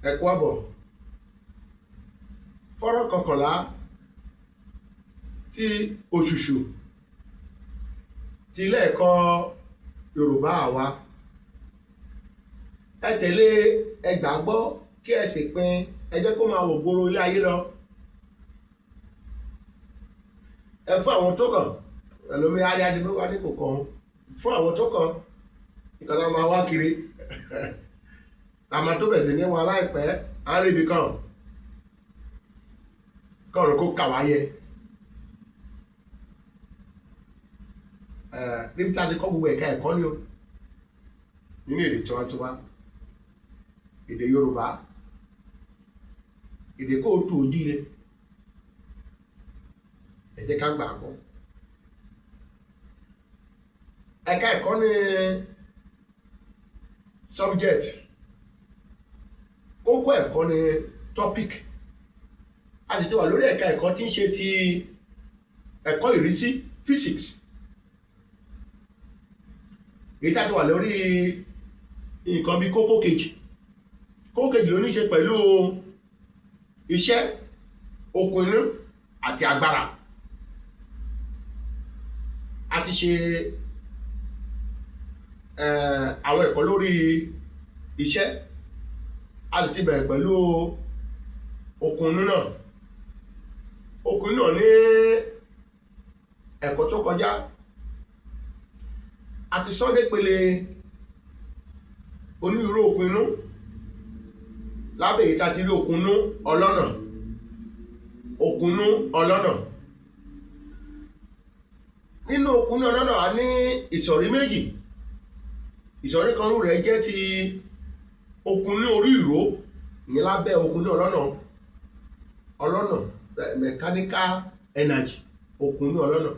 Ẹ kú àbọ̀. Fọ́nrán kọkànlá tí òṣùṣù ti ilé ẹ̀kọ́ Yorùbá àwa. Ẹ tẹ̀lé, ẹ gbàgbọ́ kí ẹ sì pín, ẹ jẹ́ kó máa wò gbòòrò ilé ayé lọ. Ẹ fún àwọn tó kàn, ẹlòmí á rí ajé pé wá ní kò kàn fún àwọn tó kàn, ìkànnì máa wá kiri. Àmọ́ tó bẹ̀ sí ní wọn láìpẹ́, à ń rí ibi kan kọ̀ọ̀rọ̀ kó kà wáyé. Níbi tí a ti kọ́ gbogbo ẹ̀ka ẹ̀kọ́ ni o, nínú èdè tiwantiwa, èdè Yorùbá, èdè kóòtù ojíire. Ẹ jẹ́ ká gbà á gbọ́. Ẹ̀ka ẹ̀kọ́ ní subject, kókó ẹ̀kọ́ ní topic. A sì ti wà lórí ẹ̀ka ẹ̀kọ́ tí ń ṣe ti ẹ̀kọ́ ìrísí, physics. Èyí tí a ti wà lórí nǹkan bí kókó kejì. Kókó kejì ló ní ṣe pẹ̀lú iṣẹ́, okun inú àti agbára. A ti ṣe àwọn ẹ̀kọ́ lórí iṣẹ́, a sì ti bẹ̀rẹ̀ pẹ̀lú okun inú náà. Okun inú náà ní ẹ̀kọ́ tó kọjá, a ti sọ dé pele onírúurú okun inú. Lábẹ́ èyí tí a ti rí okun inú ọlọ́nà, okun inú ọlọ́nà. Nínú okun inú ọlọ́nà, a ní ìsọ̀rí méjì. Ìsọ̀rí kan rẹ̀ jẹ́ ti okun inú orí ìró, ìyẹn lábẹ́ okun inú ọlọ́nà, ọlọ́nà mechanical energy, okun inú ọlọ́nà.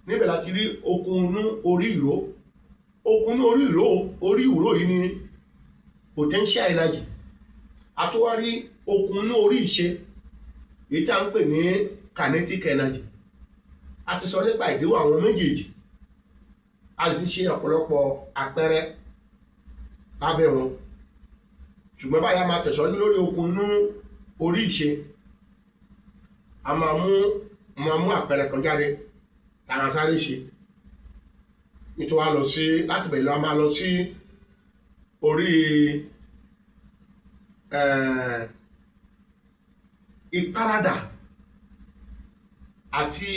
Níbẹ̀ la ti rí okun inú orí ìró. Okun inú orí ìró, orí ìró yìí ni potential energy. A tún wá rí okun inú orí ìṣe, èyí tí a ń pè ní kinetic energy. A ti sọ nípa ìdíwọ̀n àwọn méjèèjì, a sì ti ṣe ọ̀pọ̀lọpọ̀ àpẹẹrẹ lábẹ́ wọn. Ṣùgbọ́n báyìí a máa tẹ̀síwájú lórí okun inú orí ìṣe. A máa mú àpẹẹrẹ kan jáde tá a sáré ṣe. Nítorí wá lọ sí láti bẹ̀rẹ̀ lọ, a máa lọ sí orí ìparadà àti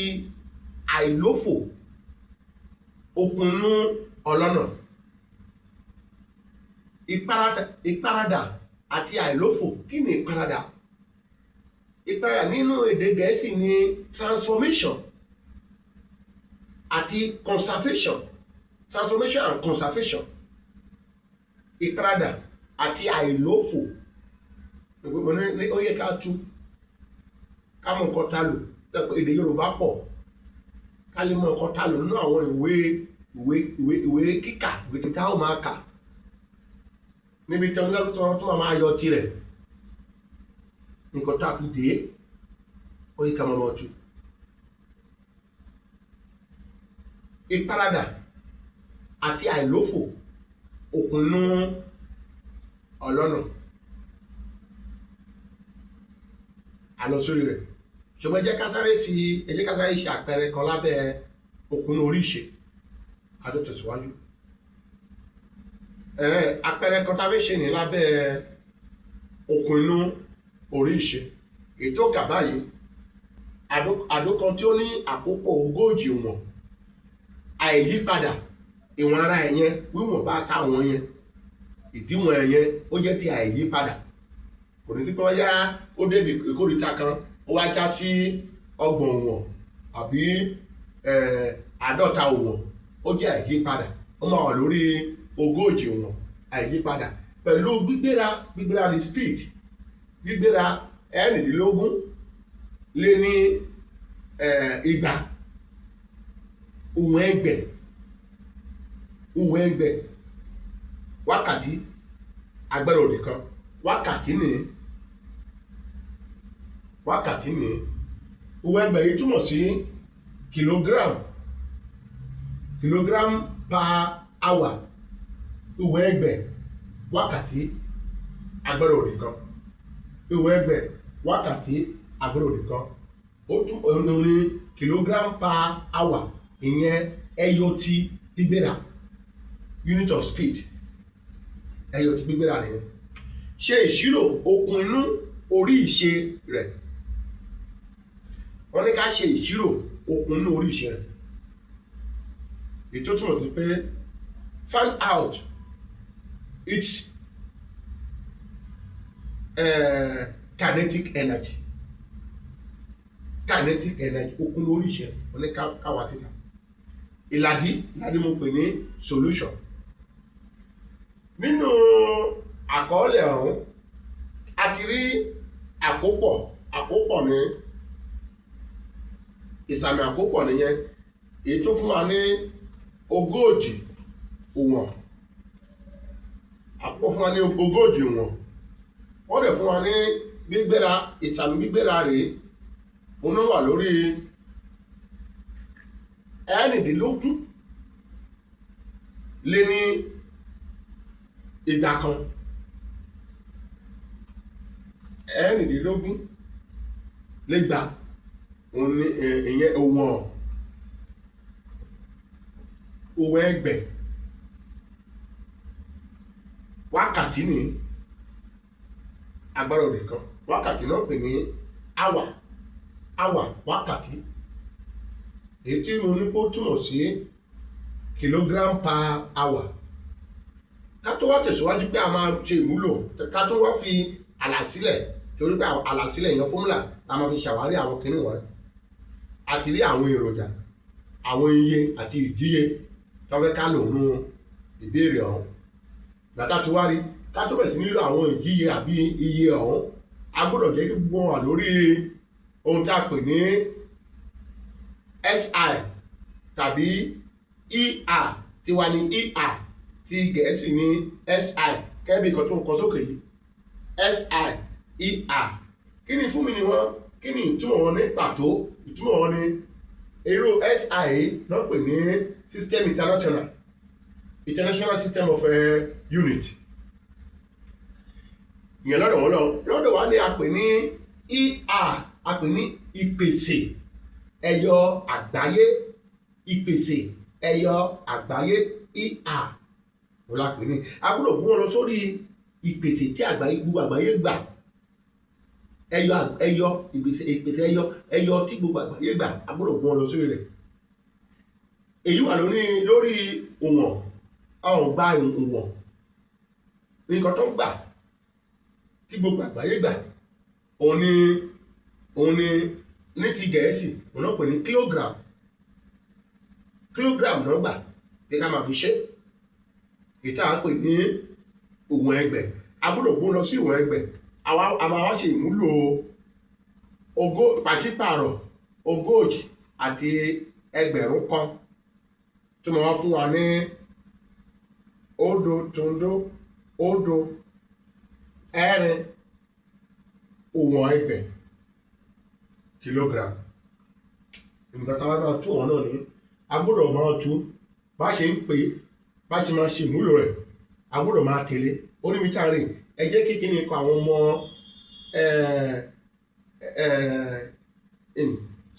àìlófò okun inú ọlọ́nà. Ìparadà àti àìlófò. Kí ni ìparadà? Ìparadà nínú èdè Gẹ̀ẹ́sì ni transformation àti conservation. Transformation and conservation. Ìparadà àti àìlófò. Ó yẹ ká tú, ká mọ nǹkan tá lò. Èdè Yorùbá pọ̀, ká lè mọ nǹkan tá lò nínú àwọn ìwé kíkà, ìwé tí a ó máa kà, níbi tí wọ́n tún máa yọ tirẹ̀, nǹkan tá a fi dé, ó yẹ ká mọ̀ ọ́ tú. Ìparadà àti àìlófò okun inú ọlọ́nà. A lọ sórí rẹ̀, ṣùgbọ́n ẹ jẹ́ ká sáré ṣe àpẹẹrẹ kan lábẹ́ okun inú orí ìṣe ká tó tẹ̀síwájú. Àpẹẹrẹ kan tá a fẹ́ ṣe ní lábẹ́ okun inú orí ìṣe, èyí tó kà báyìí: àdó kan tí ó ní àkópọ̀ 40 ìwọ̀n àìyípadà. Ìwọ̀n ara ẹ̀ yẹn, wíwọ̀n bá ta wọ̀n yẹn, ìdíwọ̀n ẹ̀ yẹn, ó jẹ́ ti àìyípadà. Kò ní sí pé wọ́n yá ó débi ìkórìíta kan, ó wá já sí 30 ìwọ̀n àbí 50 ìwọ̀n. Ó jẹ́ àìyípadà, ó máa wà lórí 40 ìwọ̀n àìyípadà pẹ̀lú gbígbéra. Gbígbéra ní speed, gbígbéra 216 ìwọ̀n ẹgbẹ̀, ìwọ̀n ẹgbẹ̀ wákàtí agbára òdì kan. Wákàtí ní, wákàtí ní ìwọ̀n ẹgbẹ̀ yìí túmọ̀ sí kilogram, kilogram per hour, ìwọ̀n ẹgbẹ̀ wákàtí. Agbára òdì kan, ìwọ̀n ẹgbẹ̀ wákàtí agbára òdì kan, ó tún òun ní kilogram per hour. Ìyẹn ẹyọ ti gbígbéra, unit of speed, ẹyọ ti gbígbéra nìyẹn. Ṣe ìṣirò okun inú orí ìṣe rẹ̀. Wọ́n ní ká ṣe ìṣirò okun inú orí ìṣe rẹ̀, èyí tó túmọ̀ sí pé find out its kinetic energy. Kinetic energy, okun lórí ìṣe rẹ̀, wọ́n ní ká wá síta. Ìlàdí mo pè ní solution. Nínú àkọọ́lẹ̀ ọ̀hún, a ti rí àkópọ̀. Àkópọ̀ ní ìsàmì àkópọ̀ nìyẹn, èyí tó fún wa ní 40 òwọ̀n. Àkópọ̀ fún wa ní 40 òwọ̀n. Wọ́n dẹ̀ fún wa ní gbígbéra. Ìsàmì gbígbéra rèé, òun náà wà lórí 216 kan, 216, òun ní ìyẹn òwọ̀n ẹgbẹ̀ wákàtí ní agbára òdì kan. Wákàtí náà pè ní hour, hour, wákàtí, èyí tí mo ní kó túmọ̀ sí kilogram per hour. Ká tó wá tẹ̀síwájú pé a máa ṣe ìmúlò, ká tó wá fi àlàsílẹ̀, torí pé àlàsílẹ̀ yẹn, formula la máa fi ṣàwárí àwọn kinní wọ̀nyí. A ti rí àwọn èròjà, àwọn iye àti ìdíye tó fẹ́ ká lò nù ìbéèrè ọ̀hún. Gbàtà tó wá rí, ká tó bẹ̀rẹ̀ sí nílò àwọn ìdíye àbí iye ọ̀hún, a gbọ́dọ̀ jẹ́ kí gbogbo wọn wà lórí ohun tá a pè ní SI tàbí ER. Tiwa ní ER, ti Gẹ̀ẹ́sì ní SI. Kẹ́bí kan tó ń kọ sókè yìí, SI, ER, kí ni fún mi ni wọ́n? Kí ni ìtumọ̀ wọn ní pàtó? Ìtumọ̀ wọn ní èrò SI náà pè ní System International, International System of Unit. Ìyẹn lọ́dọ̀ wọn lọ. Lọ́dọ̀ wa ni a pè ní ER, a pè ní ìpèsè ẹyọ àgbáyé. Ìpèsè ẹyọ àgbáyé, ER, òun la pè ní. A gbọ́dọ̀ gbé wọn lọ sórí ìpèsè tí àgbáyé, gbogbo àgbáyé gbà, ẹyọ ẹyọ, ìpèsè ẹyọ ẹyọ tí gbogbo àgbáyé gbà. A gbọ́dọ̀ gbé wọn lọ sórí rẹ̀. Èyí wà lórí òwọ̀n ọ̀hún, gba òwọ̀n nǹkan tó ń gbà tí gbogbo àgbáyé gbà, òun ni ní ti Gẹ̀ẹ́sì, òun náà pè ní kilogram. Kilogram náà gbà pé ká máa fi ṣe ìta à ń pè ní òwọ̀n ẹgbẹ̀. A gbọ́dọ̀ gbó lọ sí ìwọ̀n ẹgbẹ̀. Àwa a máa wá ṣe ìmúlò ogó pàṣípààrọ̀ 10,000 tó máa wá fún wa ní 0.004 òwọ̀n ẹgbẹ̀ kilogram. Nǹkan tá a bá máa tú wọn náà ní, a gbọ́dọ̀ máa tú bá ṣe ń pè é, bá ṣe máa ṣe ìmúlò rẹ̀, a gbọ́dọ̀ máa tẹ̀lé orí mi tá a rè. Ẹ jẹ́ kí kíni kọ àwọn ọmọ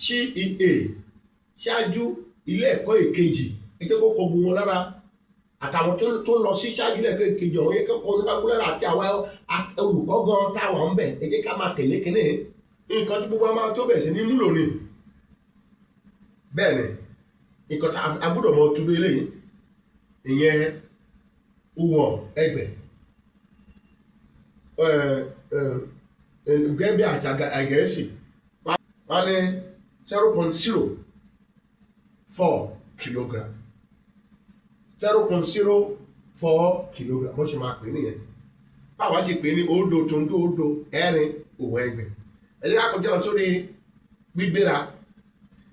CEA ṣáájú ilé ẹ̀kọ́ èkejì. Ẹ jẹ́ kó kọ gbogbo wọn lára, àtàwọn tó lọ sí ṣáájú ilé ẹ̀kọ́ èkejì ọ̀hún, yẹ kó kọ oníkálukú lára, àti àwa olùkọ́ gan táwọn ń bẹ̀. Ẹ jẹ́ ká máa tẹ̀lé kíní nǹkan tí gbogbo wa máa tó bẹ̀rẹ̀ sí ní múlò ni. Bẹ́ẹ̀ ni nǹkan tá a gbọ́dọ̀ mọ túbú eléyìí, ìyẹn ìwọ̀n ẹgbẹ̀ gẹ́gẹ́ bí àjàgà Gẹ̀ẹ́sì, wọ́n ní 0.04 kilogram, 0.04 kilogram. Bó ṣe máa pè nìyẹn. Báwa ṣe pè ní 0.04 òwọ̀n ẹgbẹ̀. Ẹ jẹ́ ká kọjá lọ sórí gbígbéra.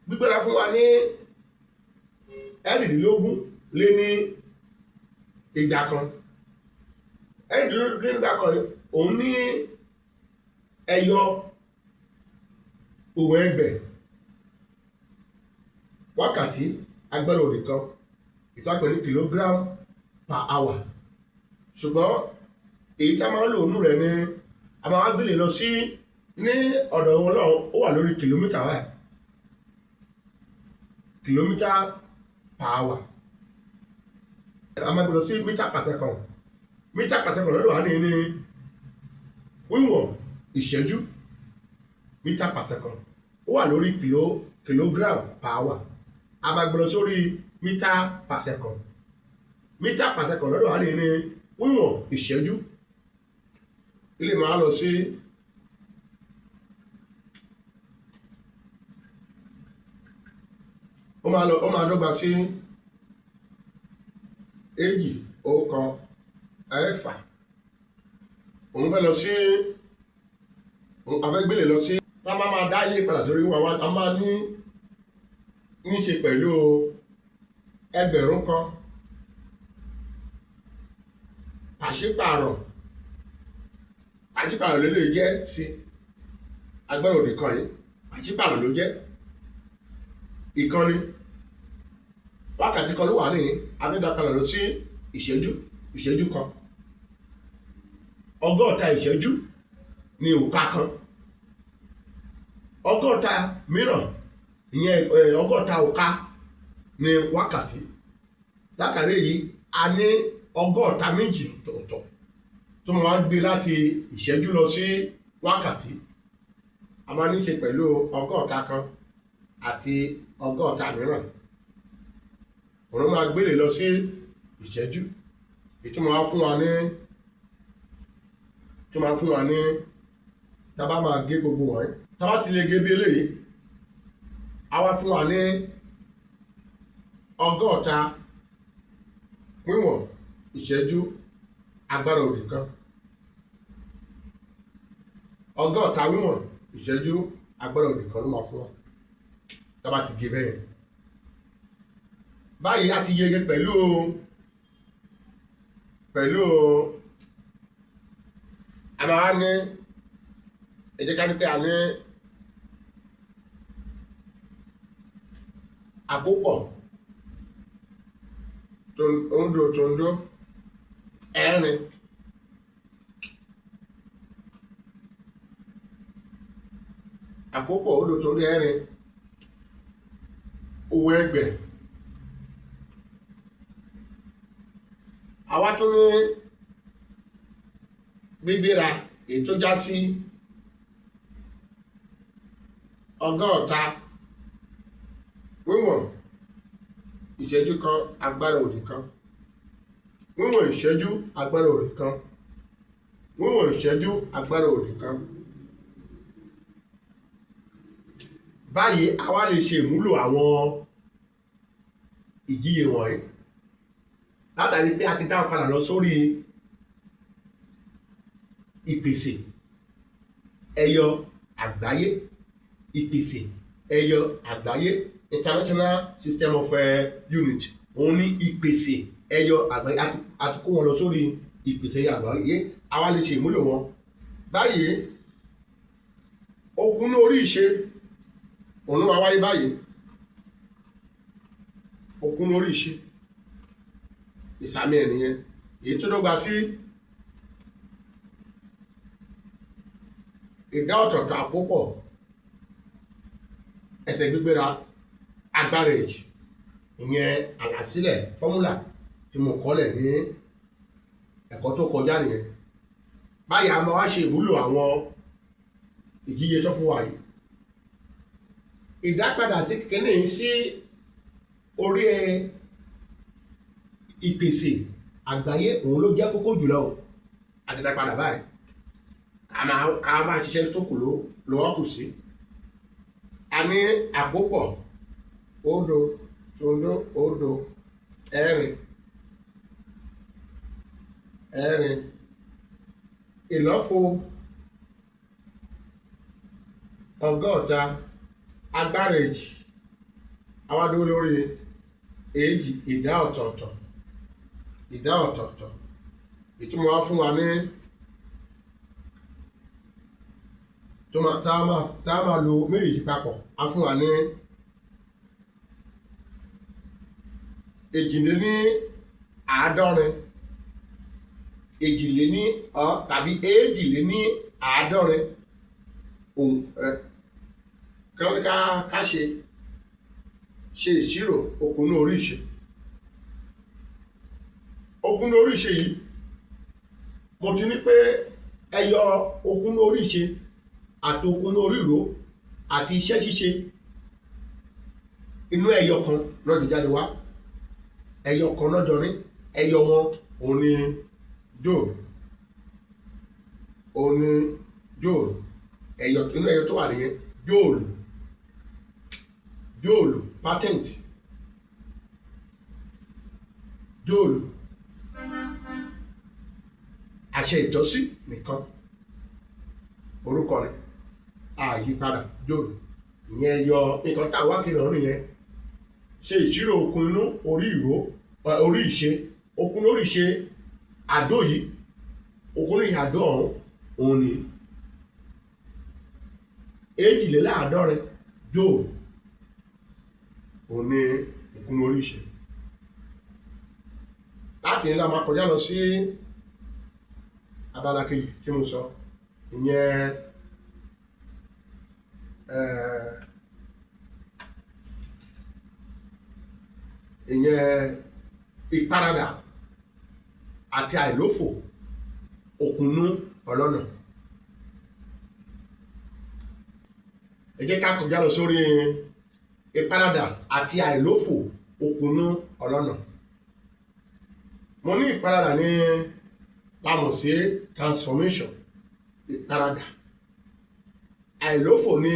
Gbígbéra fún wa ní 216, 216. Òun ní ẹyọ òwọ̀n ẹgbẹ̀ wákàtí agbára òdì kan, ìtàpẹ̀ ní kilogram per hour, ṣùgbọ́n Èyí tá a máa ń lò nù rẹ̀ ni a máa wá gbélé lọ sí ní ọ̀dọ̀ wọn náà. Ó wà lórí kìlómítà wáyà, kìlómítà per hour. A máa gbé lọ sí meter per second. Meter per second lọ́dọ̀ wa ní wíwọ̀n ìṣẹ́jú. Meter per second ó wà lórí kilogram per hour. A máa gbé lọ sórí meter per second. Meter per second lọ́dọ̀ wa ní wíwọ̀n ìṣẹ́jú. Ilé máa lọ sí ó máa lọ, ó máa dọ́gba sí 2, 1, 6. Òun fẹ́ lọ sí afẹ́gbélé lọ sí tá a máa máa dá ilé padà sórí wa. A máa ní ṣe pẹ̀lú 1000 pàṣípààrọ̀. Pàṣípààrọ̀ ló lè jẹ́ sí agbára òdì kan yìí. Pàṣípààrọ̀ ló jẹ́ ìkànnì wákàtí kan ló wà ní afẹ́dàpadà lọ sí ìṣẹ́jú. Ìṣẹ́jú kan, 60 ìṣẹ́jú ní òkà kan. 60 mìíràn, ìyẹn 60 òkà ní wákàtí. Látàrí èyí, a ní 60 méjì ọ̀tọ̀ọ̀tọ̀ tó máa gbé láti ìṣẹ́jú lọ sí wákàtí. A máa ní ṣe pẹ̀lú 60 kan àti 60 mìíràn. Òun máa gbélé lọ sí ìṣẹ́jú. Ìtumọ̀ wá fún wa ní tó máa fún wa ní tá a bá máa gé gbogbo wọ̀nyí, tá a bá ti lè gé bí eléyìí, a wá fún wa ní 60 wíwọ̀n ìṣẹ́jú agbára òdì kan. 60 wíwọ̀n ìṣẹ́jú agbára òdì kan ló máa fún wa tá a bá ti gé bẹ́ẹ̀. Báyìí a ti yege pẹ̀lú a máa ní. Ẹ jẹ́ ká ní pé a ní àkópọ̀ òǹdó tòǹdó 4. Àkópọ̀ òǹdó tòǹdó 4 owó ẹgbẹ̀. Àwa tún ní gbígbéra èyí tó já sí 60 wíwọ̀n ìṣẹ́jú kan agbára òdì kan, wíwọ̀n ìṣẹ́jú agbára òdì kan, wíwọ̀n ìṣẹ́jú agbára òdì kan. Báyìí a wá lè ṣe ìmúlò àwọn ìjíye wọ̀nyí látàrí pé a ti dáhùn padà lọ sórí ìpèsè ẹyọ àgbáyé. Ìpèsè ẹyọ àgbáyé, International System of Unit, òun ní ìpèsè ẹyọ àgbáyé. A ti kó wọn lọ sórí ìpèsè ẹyọ àgbáyé. A wá lè ṣe ìmúlò wọn báyìí. Okun ní orí ìṣe òun ló máa wáyé báyìí. Okun ní orí ìṣe, ìsàmì ẹ̀ nìyẹn, èyí tó dọ́gba sí ìdá ọ̀tọ̀ọ̀tọ̀ àkópọ̀ ẹsẹ̀ gbígbéra agbára èjì. Ìyẹn àlàsílẹ̀ fọ́múlà tí mo kọ́lẹ̀ ní ẹ̀kọ́ tó kọjá nìyẹn. Báyìí a máa wá ṣe ìwúlò àwọn ìjíye tó fún wa yìí. Ìdápadà sí kíní sí orí ìpèsè àgbáyé òun ló jẹ́ kókó jùlọ o. Àti dápadà báyìí, ká máa ṣiṣẹ́ tó kù lọ́wọ́ kù sí. A ní àkópọ̀ 0 0 0 4 4 ìlọ́po 60 agbára èjì. Àwa dúró lórí èjì ìdá ọ̀tọ̀ọ̀tọ̀, ìdá ọ̀tọ̀ọ̀tọ̀. Ìtumọ̀ wá fún wa ní tó máa tá a máa lo méjèèjì papọ̀, á fún wa ní 72. Èjìléní tàbí 72 òun ẹ kí wọ́n ní ká ṣe ìṣirò okùnú orí ìṣe. Okùnú orí ìṣe yìí, mo ti ní pé ẹyọ okùnú orí ìṣe àti okùnú orí ìró àti iṣẹ́ ṣíṣe, inú ẹyọ kan lọ́jọ́ jáde wá. Ẹyọ kan lọ́jọ́ ní ẹyọ wọn, òun ni joule, òun ni joule. Ẹyọ inú ẹyọ tó wà nìyẹn, joule, joule patent, joule àṣẹ ìtọ́sí nìkan, orúkọ ni àyípadà joule. Ìyẹn yọ nǹkan tá a wá kiri ọ̀run yẹn. Ṣe ìṣirò okun inú orí ìró, orí ìṣe, okun lórí ìṣe àdó yìí, okun lórí àdó ọ̀hún, òun ni 72 joule, òun ni okun lórí ìṣe. Láti ní la máa kọjá lọ sí abala kejì tí mo sọ ìyẹn, ìyẹn ìparadà àti àìlófò òkùnnú ọlọ́nà. Ẹ jẹ́ ká kọjá lọ sórí ìparadà àti àìlófò òkùnnú ọlọ́nà. Mo ní ìparadà ní la mọ̀ sí transformation, ìparadà. Àìlófò ní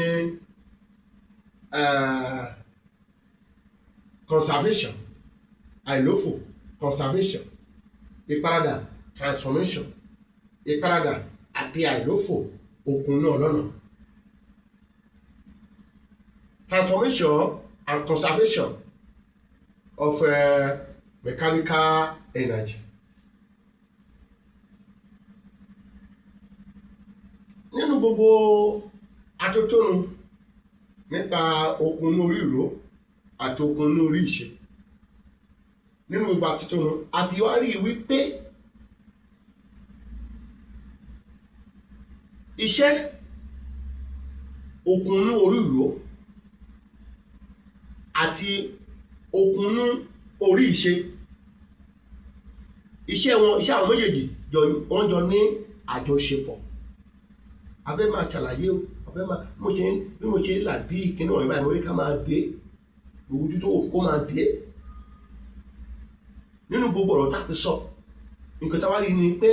conservation, àìlófò conservation, ìparadà transformation, ìparadà àti àìlófò òkùnnú ọlọ́nà. Transformation and conservation of mechanical energy. Nínú gbogbo atótónu nípa okun inú orí ìró àti okun inú orí ìṣe, nínú gbogbo atótónu, a ti wá rí i wípé iṣẹ́ okun inú orí ìró àti okun inú orí ìṣe, iṣẹ́ wọn, iṣẹ́ àwọn méjèèjì wọ́n jọ ní àjọṣepọ̀. A fẹ́ máa ṣàlàyé o, a fẹ́ máa bí mo ṣe ń bí mo ṣe ń là bí ìkíní wọ̀nyí báyìí, mo ní ká máa dé gbogbo ojú tó wò kó máa dé. Nínú gbogbo ọ̀rọ̀ tá a ti sọ, nǹkan tá a wá rí ni pé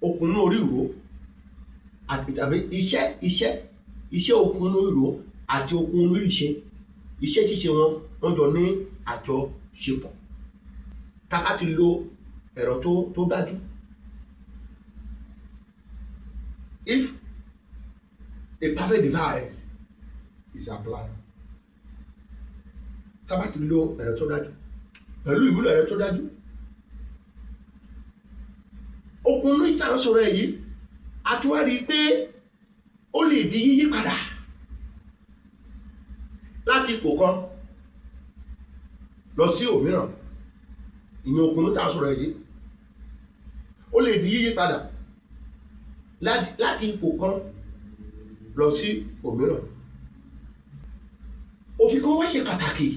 okun inú orí ìró àti tàbí iṣẹ́ okun inú ìró àti okun inú ìṣe, iṣẹ́ ṣíṣe wọn, wọ́n jọ ní àjọṣepọ̀. Tá a bá ti lo ẹ̀rọ tó dájú. If a perfect device is applied, tá a bá ti lo ẹ̀rọ tó dájú, pẹ̀lú ìmúlò ẹ̀rọ tó dájú, okun inú ìta sọ̀rọ̀ ẹ̀ yìí, a tún wá rí i pé ó lè di yíyí padà láti ipò kan lọ sí òmíràn. Ìyẹn okun inú tá a sọ̀rọ̀ ẹ̀ yìí, ó lè di yíyí padà láti ipò kan lọ sí òmíràn. Òfin kan wá ṣe pàtàkì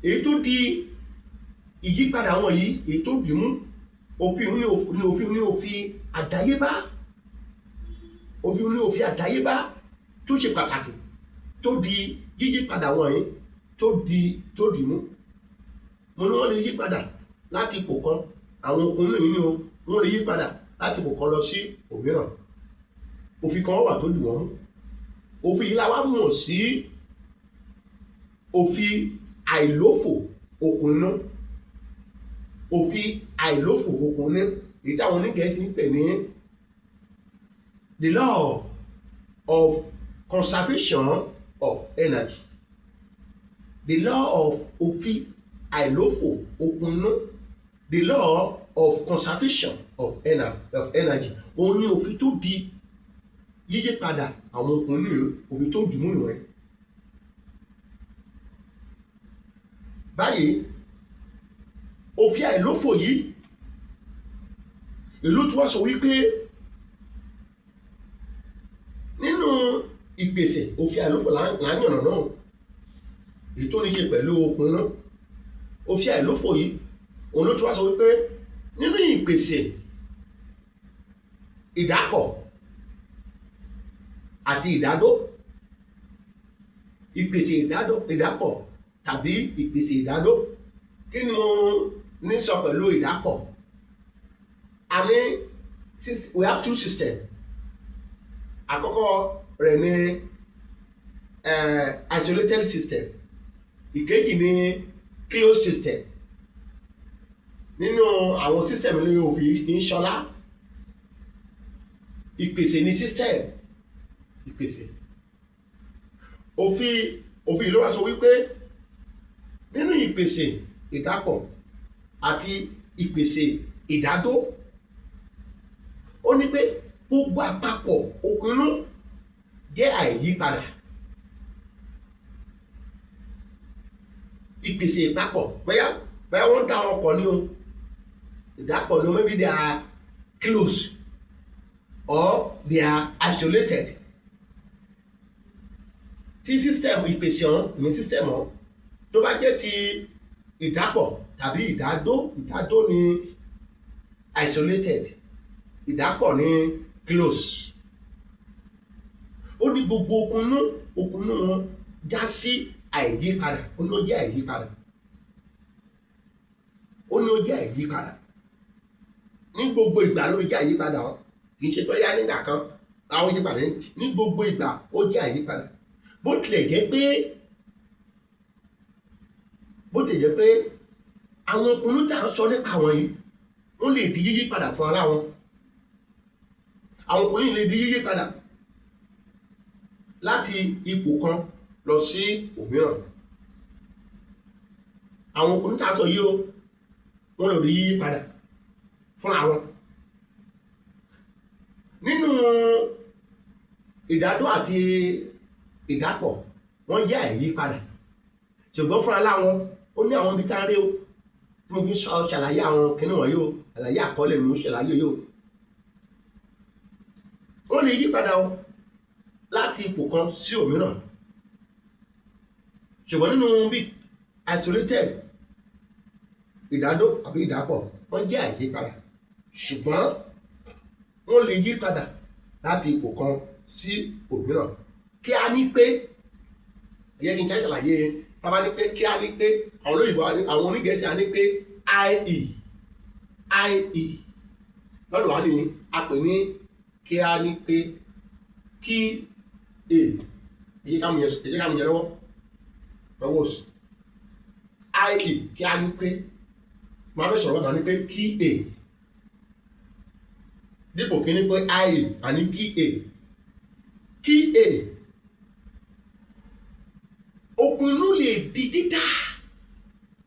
èyí tó di ìyípadà wọn yìí, èyí tó dì mú. Òfin ní òfin àdáyébá, òfin ní òfin àdáyébá tó ṣe pàtàkì tó di yíyípadà wọn yìí, tó dì mú. Mo ní wọ́n lè yí padà láti ipò kan, àwọn okun yìí ni o, wọ́n lè yí padà láti ipò kan lọ sí òmíràn. Òfin kan wà tó dì wọ́n mú. Òfin yìí la wá mọ̀ sí òfin àìlófò okùn iná, òfin àìlófò okùn iná, èyí táwọn onígẹ̀ẹ́sì ń pè ní the law of conservation of energy, the law of òfin àìlófò okùn iná, the law of conservation of energy. Òun ni òfin tó di yíyípadà àwọn okùn ní, òfin tó dì mú nìyẹn. Báyìí, òfin àìlófò yìí Ìlú tí wọ́n sọ wípé nínú ìpèsè òfin àìlófò láyànnà náà, èyí tó ní ṣe pẹ̀lú okùn iná, òfin àìlófò yìí òun ló tún wá sọ wípé nínú ìpèsè ìdápọ̀ àti ìdádó, ìpèsè ìdádó, ìdápọ̀ tàbí ìpèsè ìdádó. Kí ni mo ní sọ pẹ̀lú ìdápọ̀? A ní, we have two systems. Àkọ́kọ́ rẹ̀ ní isolated system, ìkejì ní closed system. Nínú àwọn system ní òfin kì í ṣọlá ìpèsè ní system ìpèsè. Òfin ló wá sọ wípé nínú ìpèsè ìdápọ̀ àti ìpèsè ìdádó, ó ní pé gbogbo àpapọ̀ okùn inú jẹ́ àìyípadà. Ìpèsè ìpapọ̀, bóyá wọ́n dá wọn pọ̀ ní o, ìdápọ̀ ní o, maybe they are close or they are isolated. Tí system ìpèsè ọ̀hún ní system ọ̀hún tó bá jẹ́ ti ìdápọ̀ tàbí ìdádó, ìdádó ní isolated, ìdápọ̀ ní close. Ó ní gbogbo okùnú wọn já sí àìyípadà. Ó ní ó jẹ́ àìyípadà, ó ní ó jẹ́ àìyípadà ní gbogbo ìgbà ló fi jẹ́ àìyípadà wọn. Kì í ṣe tó yá nígbà kan àwọn yípadà, ní gbogbo ìgbà ó jẹ́ àìyípadà. Bó tilẹ̀ jẹ́ pé àwọn okùnú tá à ń sọ nípa wọn yìí, wọ́n lè di yíyí padà fún ara wọn. Àwọn okùnú yìí lè di yíyí padà láti ipò kan lọ sí òmíràn. Àwọn okùnú tá à ń sọ yìí o, wọ́n lè di yíyí padà fúnra wọn. Nínú ìdádó àti ìdápọ̀, wọ́n jẹ́ àìyípadà, ṣùgbọ́n fúnra láwọn ó ní àwọn ibi tá a rí o tí mo fi ń ṣàlàyé àwọn kinní wọ̀nyí o. Àlàyé àkọọ́lẹ̀ ni mo ṣàlàyé yìí o. Wọ́n lè yí padà o láti ipò kan sí òmíràn, ṣùgbọ́n nínú bí isolated, ìdádó àbí ìdápọ̀, wọ́n jẹ́ àìyípadà, ṣùgbọ́n wọ́n lè yí padà láti ipò kan sí òmíràn. Kí a ní pé yẹ kí n ṣe ṣàlàyé tá a bá ní pé kí a ní pé àwọn olóyìnbó, àwọn onígẹ̀ẹ́sì, a ní pé ie ie lọ́dọ̀ wa ní a pè ní kí a ní pé kí a èyí ká mú yẹn, èyí ká mú yẹn lọ́wọ́ lọ́wọ́ òsì. Ie kí a ní pé máa fẹ́ sọ̀rọ̀, máa ní pé kí a dípò kí ní pé ie, a ní kí a kí a okùn inú lè di dídá,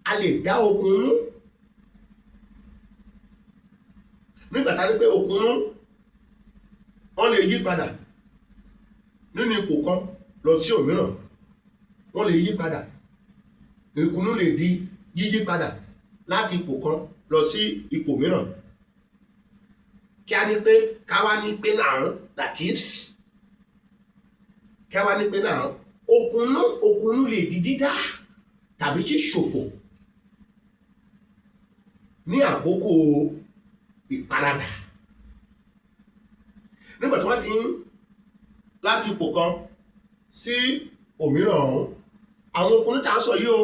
a lè dá okùn inú. Nígbà tá a ní pé okùn inú wọ́n lè yí padà nínú ipò kan lọ sí òmíràn, wọ́n lè yí padà, okùn inú lè di yíyí padà láti ipò kan lọ sí ipò mìíràn. Kí a ní pé ká wá ní pé now, that is, kí a wá ní pé now okùn inú lè di dídá tàbí ṣíṣòfò ní àkókò ìparadà. Nígbà tí wọ́n ti ń láti ipò kan sí òmíràn ọ̀hún, àwọn okùn tá a sọ yìí o,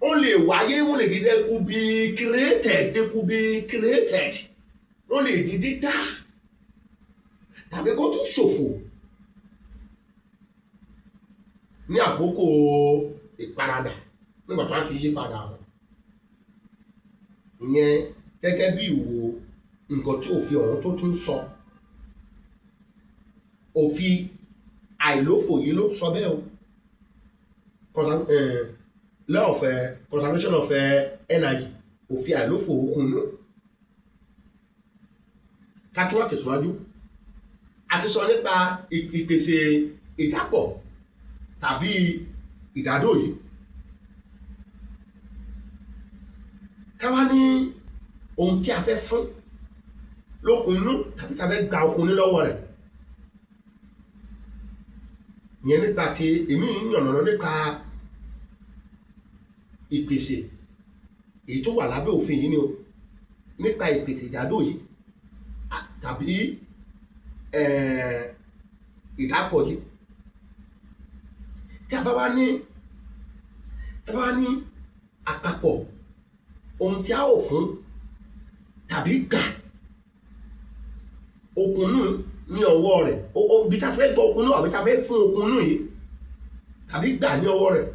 ó lè wáyé, wọ́n lè di, they could be created, they could be created, wọ́n lè di dídá tàbí kó tún ṣòfò ní àkókò ìparadà nígbà tí wọ́n ti yí padà ọ̀hún. Ìyẹn gẹ́gẹ́ bí ìwò nǹkan tí òfin ọ̀hún tó tún sọ. Òfin àìlófò yìí ló sọ bẹ́ẹ̀ o. Law of conservation of energy, òfin àìlófò okùn inú. Ká tún wá tẹ̀síwájú, a ti sọ nípa ìpèsè ìdàpọ̀ tàbí ìdádó yìí. Ká wá ní ohun tí a fẹ́ fún lókun inú tàbí tá a fẹ́ gba okun ní lọ́wọ́ rẹ̀. Ìyẹn nípa ti èmi ń yànnàná nípa ìpèsè èyí tó wà lábẹ́ òfin yìí ni o, nípa ìpèsè ìdádó yìí tàbí ìdápọ̀ yìí. Tí a bá wá ní tí a bá wá ní àpapọ̀ ohun tí a ó fún tàbí gbà okùnú ní ọwọ́ rẹ̀, ibi tí a fẹ́ gbọ́ okùnú àbí tí a fẹ́ fún okùnú yìí tàbí gbà ní ọwọ́ rẹ̀,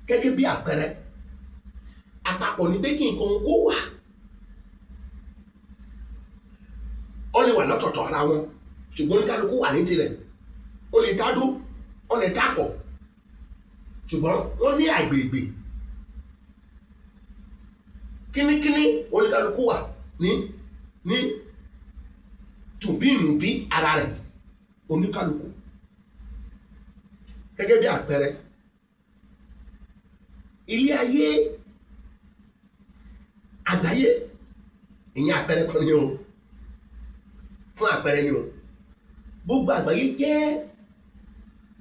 gẹ́gẹ́ bí àpẹẹrẹ àpapọ̀ ní pé kí nǹkan kó wà, ó lè wà lọ́tọ̀ọ̀tọ̀ ara wọn, ṣùgbọ́n oníkálukú wà ní tirẹ̀, ó lè dádó, ó lè dàpọ̀, ṣùgbọ́n wọ́n ní àgbègbè kínníkínní, oníkálukú wà ní tùbínùbí ara rẹ̀ oníkálukú. Gẹ́gẹ́ bí àpẹẹrẹ ilé ayé àgbáyé, ìyẹn àpẹẹrẹ kan ni o, fún àpẹẹrẹ ni o, gbogbo àgbáyé jẹ́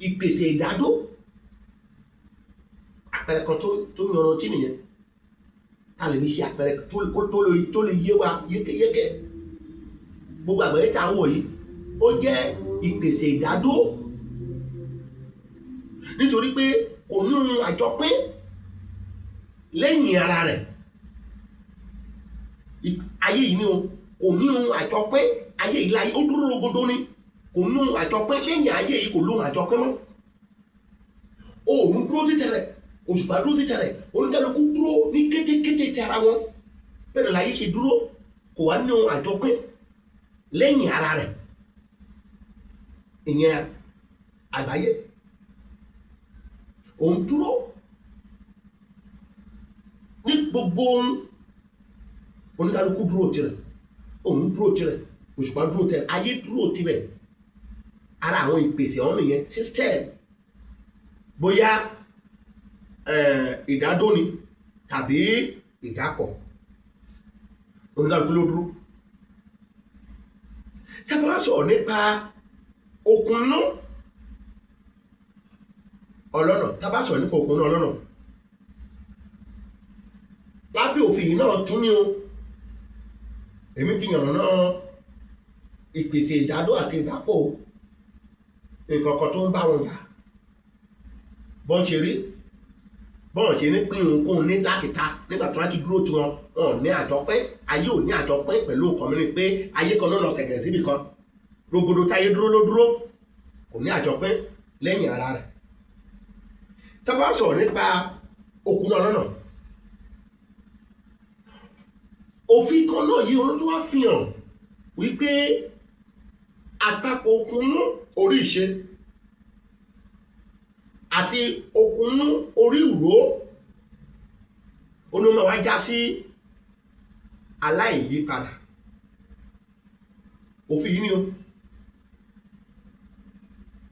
ìpèsè ìdádó. Àpẹẹrẹ kan tó yanrantí nìyẹn, tá a lè fi ṣe àpẹẹrẹ tó lè yé wa yékéyéké. Gbogbo àgbáyé tá a wò yìí, ó jẹ́ ìpèsè ìdádó, nítorí pé kò ní ohun àjọpín lẹ́yìn ara rẹ̀. Ayé yìí ni o, kò ní ohun àjọpín. Ayé yìí láyé ó dúró rogodo ni, kò ní ohun àjọpín lẹ́yìn ayé yìí, kò lóhun àjọpín mọ́. Oòrùn dúró sí tẹ̀rẹ̀, òṣùpá dúró sí tẹ̀rẹ̀, oníkálukú dúró ní kétékété ti ara wọn. Bẹ́ẹ̀ láyé ṣe dúró, kò wá ní ohun àjọpín lẹ́yìn ara rẹ̀. Ìyẹn àgbáyé òun dúró ní gbogbo ohun, oníkálukú dúró tirẹ̀, òun dúró tirẹ̀, òṣùpá dúró tirẹ̀, ayé dúró tirẹ̀. Ara àwọn ìpèsè ọ̀hún nìyẹn, system, bóyá ìdádó ni tàbí ìdápọ̀, oníkálukú ló dúró. Tí a bá sọ̀rọ̀ nípa okùnnú ọlọ́nà, tá a bá sọ̀rọ̀ nípa okùnnú ọlọ́nà lábẹ́ òfin yìí náà tún ní o, èmi ti yànnàná ìpèsè ìdádó àti ìdápọ̀, nǹkan kan tó ń bá wọn jà, bọ́n ṣe rí, bọ́n ṣe ní pín ohunkóhun ní láti ta nígbà tí wọ́n ti dúró tí wọn ò ní àjọpín. Ayé ò ní àjọpín pẹ̀lú nǹkan mìíràn, pé ayé kan ló lọ sẹ̀gẹ̀ síbì kan, rogodo táyé dúró ló dúró, kò ní àjọpín lẹ́yìn ara rẹ̀. Tá a bá sọ̀rọ̀ nípa okùn náà lọ́nà, òfin kan náà yìí olótú wá fi hàn wípé àpapọ̀ okùnnú orí ìṣe àti okùnnú orí ìró onímọ̀ wá já sí aláìyípadà. Òfin yìí ni o.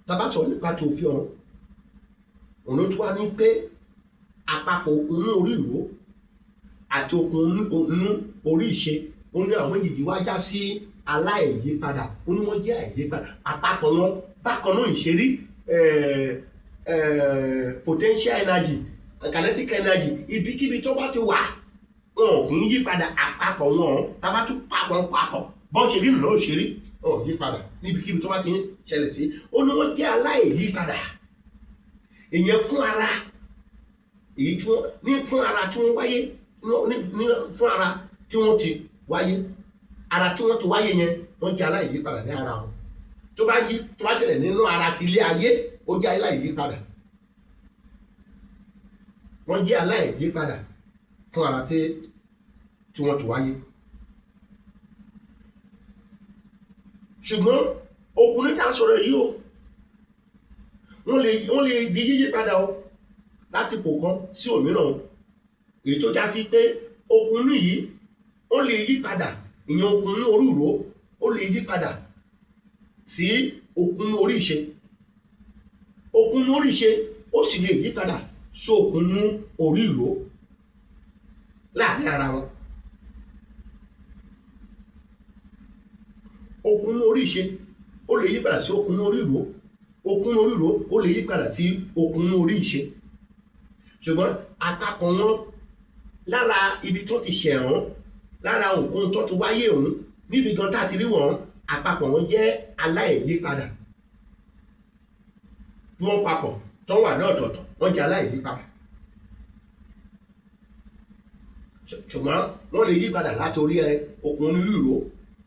Tá a bá sọ̀rọ̀ nípa ti òfin ọ̀hún, òun ló tún wá ní pé àpapọ̀ okùnnú orí ìró àti okùnnú orí ìṣe, ó ní àwọn méjèèjì wá já sí aláìyípadà, ó ní wọ́n jẹ́ àìyípadà. Àpapọ̀ wọn bákan náà ìṣerí potential energy, kinetic energy, ibikíbi tó bá ti wà wọn ò kì í yí padà. Àpapọ̀ wọn, tá a bá tún papọ̀ papọ̀, bọ́n ṣe rí nù náà ṣe rí, wọn ò yí padà níbikíbi tó bá ti ń ṣẹlẹ̀ sí. Ó ní wọ́n jẹ́ aláìyípadà. Ìyẹn fún ara èyí tí wọ́n ní, fún ara tí wọ́n wáyé ní fún ara tí wọ́n ti wáyé, ara tí wọ́n ti wáyé yẹn, wọ́n jẹ́ aláìyípadà ní ara wọn. Tó bá yí, tó bá tẹ̀lé nínú ara ti ilé ayé, ó jẹ́ aláìyípadà. Wọ́n jẹ́ aláìyípadà fún ara tí wọ́n ti wáyé. Ṣùgbọ́n okùnrin tá a sọ̀rọ̀ yìí o, wọ́n lè di yíyí padà o láti ipò kan sí òmíràn o. Èyí tó já sí pé okùnrin yìí ó lè yí padà, ìyẹn okùnrin orí ìró ó lè yí padà sí okùnrin orí ìṣe, okùnrin orí ìṣe ó sì lè yí padà sí okùnrin orí ìró láàrin ara wọn. Okùn orí ìṣe ó lè yí padà sí okùn orí ìró. Okùn orí ìró ó lè yí padà sí okùn orí ìṣe. Ṣùgbọ́n àtakò wọn lára ibi tó ti ṣẹ̀ wọ́n, lára nǹkan tó ti wáyé òun níbi gan tá a ti rí wọn, àpapọ̀ wọn jẹ́ aláìyípadà. Bí wọ́n papọ̀ tó wà ní ọ̀tọ̀ọ̀tọ̀, wọ́n jẹ́ aláìyípadà. Ṣùgbọ́n wọ́n lè yí padà láti orí ẹ okùn onírúurú,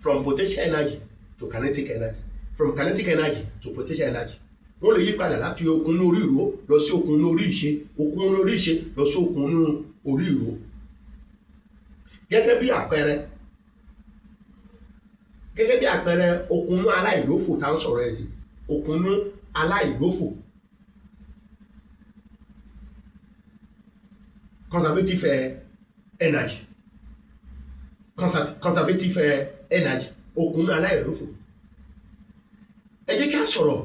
from potential energy to kinetic energy, from kinetic energy to potential energy. Wọ́n lè yí padà láti okùn orí ìró lọ sí okùn orí ìṣe, okùn orí ìṣe lọ sí okùn orí ìró. Gẹ́gẹ́ bí àpẹẹrẹ, okùn aláìlófò tá ń sọ̀rọ̀ ẹ̀ yìí, okùn aláìlófò, conservative energy, conservative energy, okùn aláìlófò. Ẹ jẹ́ kí a sọ̀rọ̀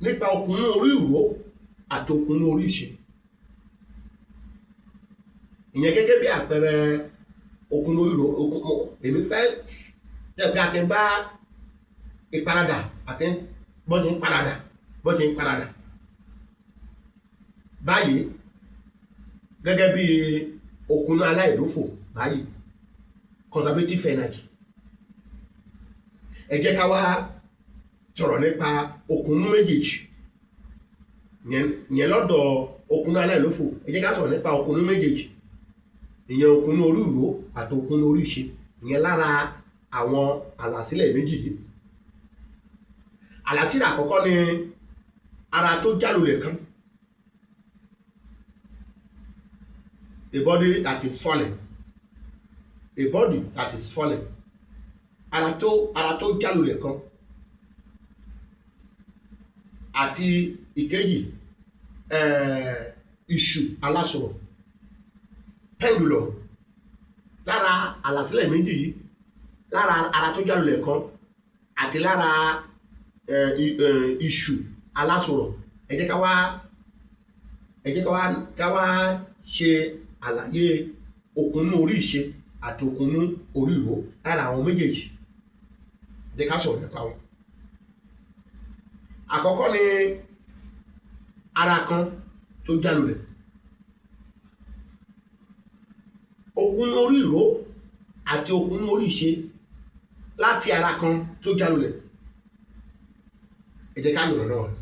nípa okùn orí ìró àti okùn orí ìṣe. Ìyẹn gẹ́gẹ́ bí àpẹẹrẹ okùn orí ìró. Okùn èmi fẹ́ jẹ́ pé a ti ń bá ìparadà àti bọ́ ti ń paradà, bọ́ ti ń paradà báyìí, gẹ́gẹ́ bí okùn aláìlófò báyìí, conservative energy. Ẹ jẹ́ ká wá sọ̀rọ̀ nípa okùn méjèèjì yẹn lọ́dọ̀ okùn aláìlófò. Ẹ jẹ́ ká sọ̀rọ̀ nípa okùn méjèèjì, ìyẹn okùn orí ìró àti okùn orí ìṣe, ìyẹn lára àwọn àlàsílẹ̀ méjì yìí. Àlàsílẹ̀ àkọ́kọ́ ni ara tó jálulẹ̀ kan, a body that is falling, a body that is falling, ara tó jálulẹ̀ kan, àti ìkejì, ìṣù alásọ̀rọ̀, pendulum. Lára àlàsílẹ̀ méjì yìí, lára ara tó jálulẹ̀ kan àti lára ìṣù alásọ̀rọ̀, ẹ jẹ́ ká wá ṣe àlàyé okùnú orí ìṣe àti okùnú orí ìró lára àwọn méjèèjì. Ẹ jẹ́ ká sọ̀rọ̀ nípa wọn. Àkọ́kọ́ ni ara kan tó jálulẹ̀. Okùnú orí ìró àti okùnú orí ìṣe láti ara kan tó jálulẹ̀, ẹ jẹ́ ká yànnàná rẹ̀.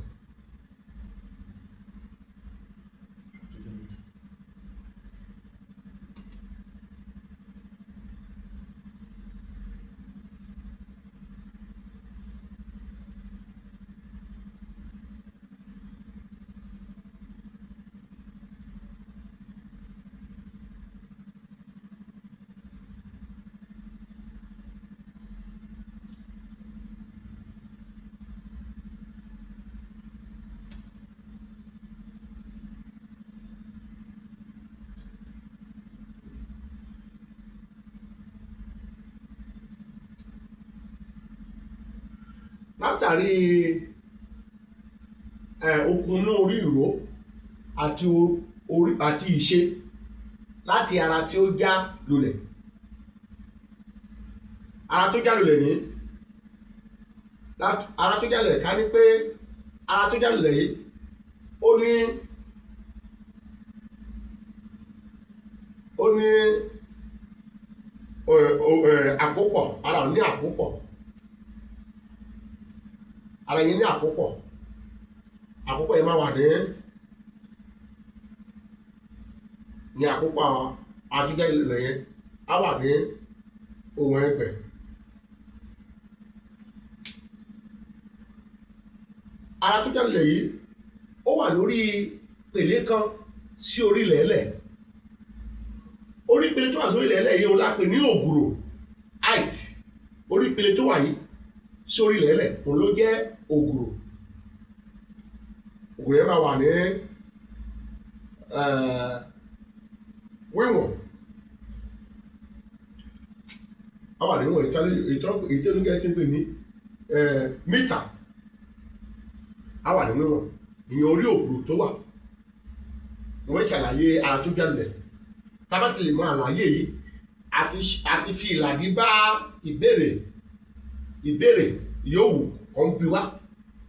Látàrí okùnú orí ìró àti orí àti ìṣe láti ara tí ó já lulẹ̀, ara tó já lulẹ̀ ní ara tó já lulẹ̀, ká ní pé ara tó já lulẹ̀ yìí ó ní àkópọ̀. Ara ò ní àkópọ̀, ara yẹn ní àkópọ̀. Àkópọ̀ yẹn máa wà ní àkópọ̀ àtúnjẹ ilẹ̀ yẹn á wà ní ohun ẹgbẹ̀. Ara tó jáde lẹ̀ yìí, ó wà lórí pèlé kan sí orí ilẹ̀ẹ́lẹ̀. Orí ìpele tó wà sórí ilẹ̀ẹ́lẹ̀ yìí, ó la pè ní ògùrò, height. Orí ìpele tó wà yìí sí orí ilẹ̀ẹ́lẹ̀, òun ló jẹ́ ògùrò. Ògùrò yẹn máa wà ní wíwọ̀n, á wà ní wíwọ̀n èyí tí onígẹ̀ẹ́sì ń pè ní mítà. Á wà ní wíwọ̀n, ìyẹn orí ògùrò tó wà. Wọ́n ṣàlàyé ara tó jálulẹ̀. Tá bá ti lè mọ àlàyé yìí, àti fi ìlàgí bá ìbéèrè. Ìbéèrè yóò wù kàn bí wá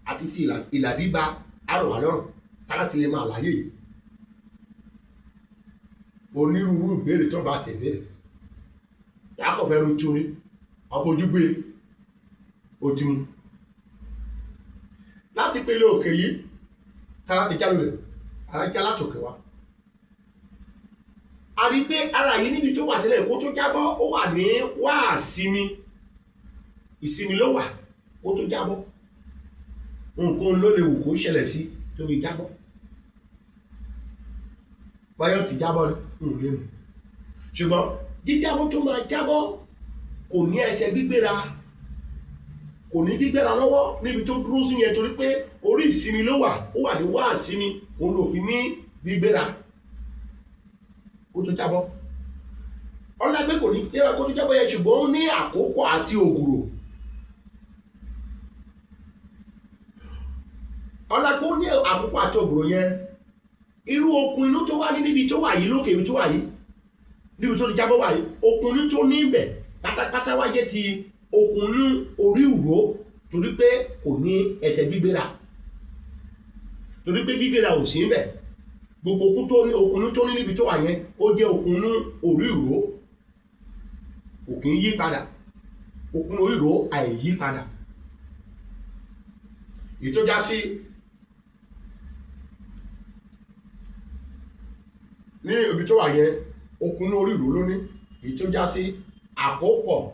àti fi ìlàdí ba àrò wà lọ́rùn tá láti lè máa láyé yìí. Onírúurú ìbéèrè tó bá tẹ̀ béèrè, akọ̀fẹ́ ló tún ní àfojúgbé ó ti mú láti pele òkè yìí tá láti já lulẹ̀, ara já látòkè wá. A rí pé ara yìí, níbi tó wà tẹ́lẹ̀ kó tó jábọ́, ó wà ní wáàsími, ìsinmi ló wà kó tó jábọ́. Nǹkan ló lè wù kó ṣẹlẹ̀ sí tó fi jábọ́. Báyọ̀ ti jábọ́ ni n lè mú, ṣùgbọ́n jíjábọ́ tó máa jábọ́, kò ní ẹsẹ̀ gbígbéra, kò ní gbígbéra lọ́wọ́ níbi tó dúró sí yẹn, torí pé orí ìsinmi ló wà. Ó wà ní wáàsími, òun ló fi ní gbígbéra kó tó jábọ́. Ọlágbé kò ní gbéra kó tó jábọ́ yẹn, ṣùgbọ́n ó ní àkókò àti ògùrò. Ọlágbé ó ní àkókò àti ògùrò yẹn. Irú okun inú tó wà ní níbi tó wà yìí, lókè ibi tó wà yìí, níbi tó ti jábọ́ wà yìí, okun inú tó ní ibẹ̀ pátápátá wá jẹ́ ti okun inú orí ìró, torí pé kò ní ẹsẹ̀ gbígbéra, torí pé gbígbéra ò sí níbẹ̀. Gbogbo okun tó ní, okun inú tó ní níbi tó wà yẹn, ó jẹ́ okun inú orí ìró, kò kì í yí padà. Okun orí ìró àìyí padà, èyí tó já sí ní ibi tó wà yẹn, okun orí ìró ló ní, èyí tó já sí àkópọ̀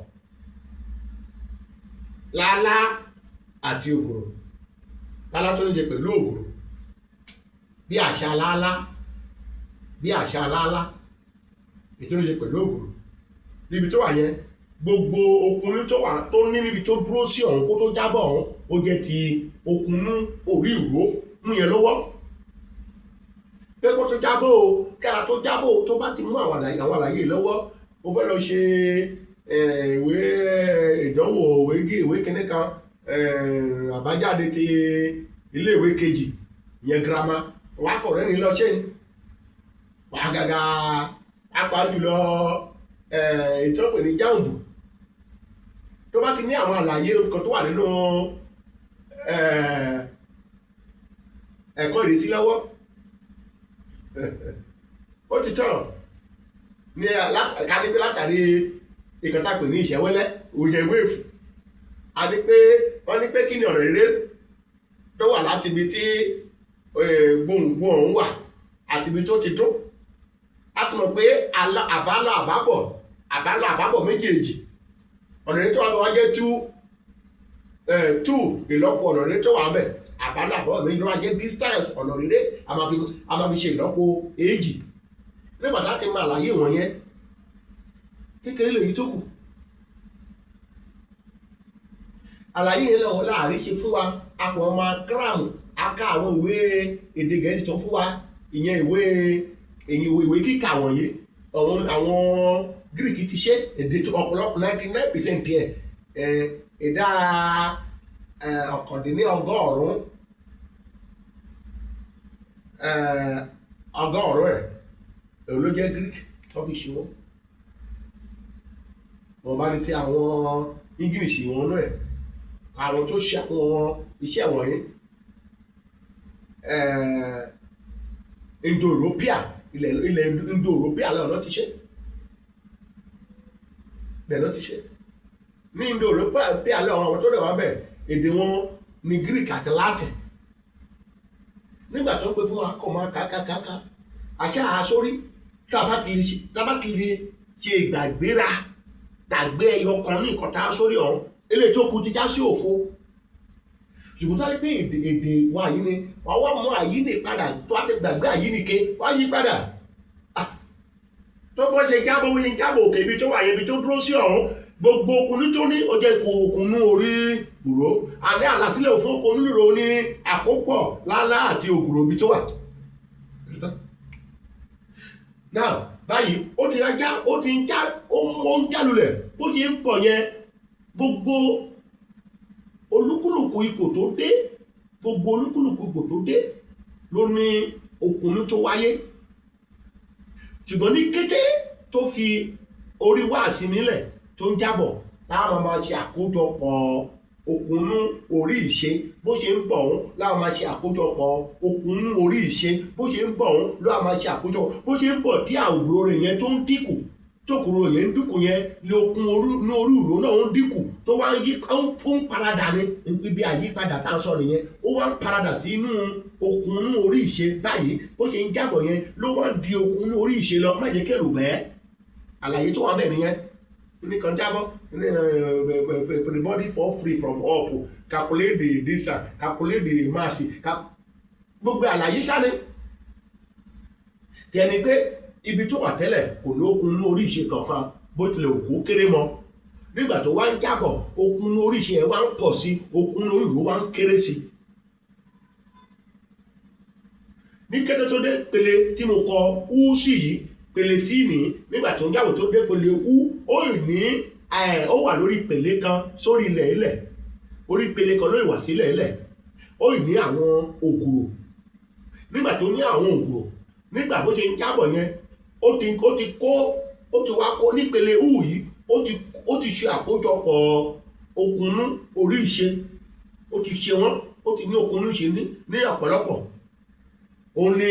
lálá àti ògùrò. Lálá tó ní jẹ pẹ̀lú ògùrò, bí àṣà lálá, bí àṣà lálá, èyí tó ní jẹ pẹ̀lú ògùrò níbi tó wà yẹn. Gbogbo okun tó wà tó ní níbi tó dúró sí ọ̀hún kó tó jábọ̀ ọ̀hún, ó jẹ́ ti okun orí ìró mú yẹn lọ́wọ́ pé kó tó jábọ̀ o, kára tó jábọ̀ o. Tó bá ti mú àwọn àlàyé lọ́wọ́, mo fẹ́ lọ ṣe ìwé ìdánwò, ìwé kíní kan, àbájáde ti iléèwé kejì ìyẹn girama, wàá kọ̀ rẹ́rìn lọ ṣé ni wàá gàgà, pàápàá jùlọ ìtọ́pẹ̀ ní JAMB. Tó bá ti ní àwọn àlàyé kan tó wà nínú ẹ̀kọ́ ìrísí lọ́wọ́, ó ti tàn ní ká ní pé látàrí ìkan tá a pè ní ìṣẹ́wẹ́lẹ́ òye wave, a ní pé wọ́n ní pé kí ni ọ̀nà rere tó wà láti ibi tí gbohùngbohùn ọ̀hún wà àti ibi tó ti dún. A ti mọ̀ pé àbálọ àbábọ̀, àbálọ àbábọ̀ méjèèjì, ọ̀nà rere tó wà bẹ̀ wá jẹ́ two ìlọ́po ọ̀nà rere tó wà bẹ̀. Àbálọ àbábọ̀ méjì ló wá jẹ́ distance ọ̀nà rere, a máa fi ṣe ìlọ́po èjì. Nígbà tá a ti máa àlàyé wọ̀nyẹn, kékeré lèyí tó kù. Àlàyé yẹn lọ́wọ́ láàrin ṣe fún wa. A kò máa cram, a ká àwọn ìwé èdè Gẹ̀ẹ́sì tó fún wa, ìyẹn ìwé èyí, ìwé kíkà wọ̀nyí. Àwọn Gíríkì ti ṣe èdè tó ọ̀pọ̀lọpọ̀, 99% ẹ̀, ìdá 99 ọgọ́rùn-ún ẹ̀, èyí ló jẹ́ Greek tó fi ṣe wọ́n. Wọ́n bá ní tí àwọn English wọn náà ẹ̀, àwọn tó ṣe àwọn iṣẹ́ wọ̀nyí, Indo-European, ilẹ̀ Indo-European lọ́nà ti ṣe bẹ́ẹ̀ ló ti ṣe ní Indo-European lọ́wọ́. Àwọn tó lè wá bẹ̀, èdè wọn ní Greek àti Latin. Nígbà tó ń pè fún wa, kò máa kàkàkàkà àṣà àsórí. Tá a bá ti lè ṣe ìgbàgbéra, gbàgbé ẹyọ kan ní nǹkan tá a sórí ọ̀hún, eléyìí tó kù ti já sí òfo. Ṣùgbọ́n tó wá pé èdè wa yìí ni wàá wá mú àyíní padà, tó wá ti gbàgbé àyínìke, wá yí padà. Tó bọ́ ṣe jábọ̀, bó ṣe jábọ̀ òkè ibi tó wà yẹn, ibi tó dúró sí ọ̀hún, gbogbo okùnrin tó ní, ó jẹ́ ikú okùnú orí gbùrò. Àní àlàsílẹ̀ òfin okùn onírò ní àkópọ̀ lálá àti ògùrò ibi tó wà. Now báyìí, ó ti já, ó ti ń já, ó ń já lulẹ̀. Bó ti ń pọ̀ yẹn, gbogbo olúkúlùkù ipò tó dé, gbogbo olúkúlùkù ipò tó dé ló ní okùnrin tó wáyé. Ṣùgbọ́n ní kété tó fi orí wáàsí nílẹ̀ tó ń jábọ̀, Láwọn máa ṣe àkójọpọ̀ òkúnnú orí ìṣe. Bó ṣe ń bọ̀ òun láwọn máa ṣe àkójọpọ̀ òkúnnú orí ìṣe. Bó ṣe ń bọ̀ òun láwọn máa ṣe àkójọpọ̀. Bó ṣe ń bọ̀ tí àwòrán rẹ̀ yẹn tó ń dínkù, tókòrò yẹn ń dínkù yẹn ní okun ní orí ìró náà ń dínkù, tó wá ń yí, ó ń paradà ní ibi àyípadà tá a sọ nìyẹn. Ó wá ń paradà sí inú okun ní orí ìṣe báyìí. Bó ṣe ń jábọ̀ yẹn ló wá ń di okun ní orí ìṣe lọ. Má jẹ́ kẹ́rù bẹ́ẹ̀, àlàyé tó wà bẹ́ẹ̀ nìyẹn. Ní kan jábọ́ ní the body fall free from up, calculate the distance, calculate the mass, gbogbo àlàyé ṣáni tí ẹni pé ibi tó wà tẹ́lẹ̀ kò ní okun ní orí ìṣe kankan, bó tilẹ̀ òkú kéré mọ́. Nígbà tó wá ń jábọ̀, okun ní orí ìṣe ẹ̀ wá ń pọ̀ sí, okun ní orí ìró wá ń kéré sí. Ní kété tó dé pele tí mo kọ ú sí yìí, pele tí ní, nígbà tó ń jábọ̀ tó dé pele ú, ó ní ó wà lórí pele kan sórí ilẹ̀ ilẹ̀, orí pele kan ló wà sílẹ̀ ilẹ̀. Ó ní àwọn ògùrò. Nígbà tó ní àwọn ògùrò, nígbà bó ṣe ń jábọ̀ yẹn, ó ti kó, ó ti wá kó nípele ú yìí, ó ti ṣe àkójọpọ̀ okunnú orí ìṣe. Ó ti ṣe wọ́n, ó ti ní okunnú ṣe ní ọ̀pọ̀lọpọ̀. Ó ní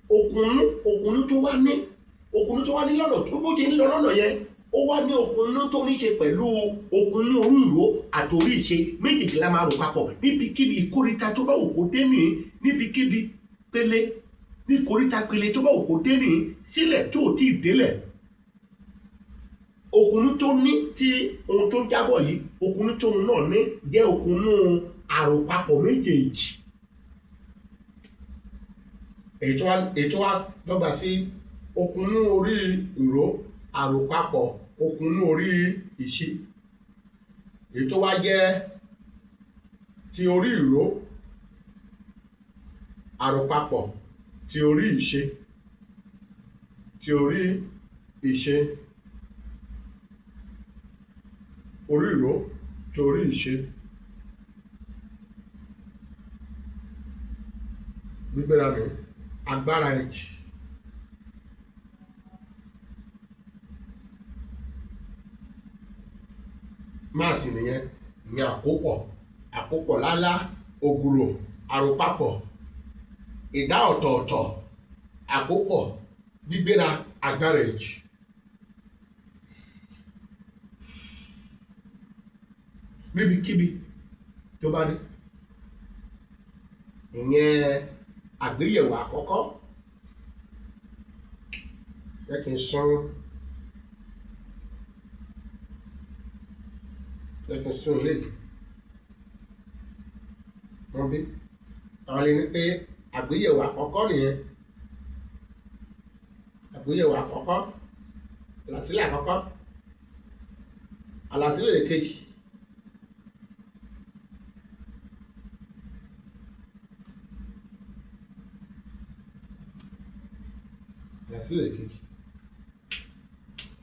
okunnú tó wá ní, okunnú tó wá ní lọ́nà tó bó ṣe ń lọ lọ́nà yẹn, ó wá ní okunnú tó ní ṣe pẹ̀lú okunnú orí ìró àtòrí ìṣe méjèèjì la máa rò papọ̀. Níbikíbi ìkóríta tó bá wù kó dé ní, níbikíbi pele ní ìkóríta pele tó bá wù kó dé ní sílẹ̀ tó ò tí ì délẹ̀, okunnú tó ní tí ohun tó ń jábọ̀ yìí, okunnú tóun náà ní jẹ́ okunnú àròpapọ̀ méjèèjì. Èyí tó wá dọ́gba sí okunnú orí ìró àròpapọ̀ okunnú orí ìṣe. Èyí tó wá jẹ́ ti orí ìró àròpapọ̀ ti orí ìṣe, ti orí ìṣe, orí ìró ti orí ìṣe. Gbígbéra mi agbára ìjì. Máàsì nìyẹn, ìyẹn àkópọ̀, àkópọ̀ lálá, ògùrò, àròpapọ̀, ìdá ọ̀tọ̀ọ̀tọ̀, àkópọ̀, gbígbéra, agbára ìjì. Níbikíbi tó bá dé, ìyẹn àgbéyẹ̀wò àkọ́kọ́. Jẹ́ kí n sún, jẹ́ kí n sún ilé wọ́n bí àwọn lè ní pé àgbéyẹ̀wò àkọ́kọ́ nìyẹn. Àgbéyẹ̀wò àkọ́kọ́, àlàsílẹ̀ àkọ́kọ́, àlàsílẹ̀ èkejì. Àlàsílẹ̀ èkejì.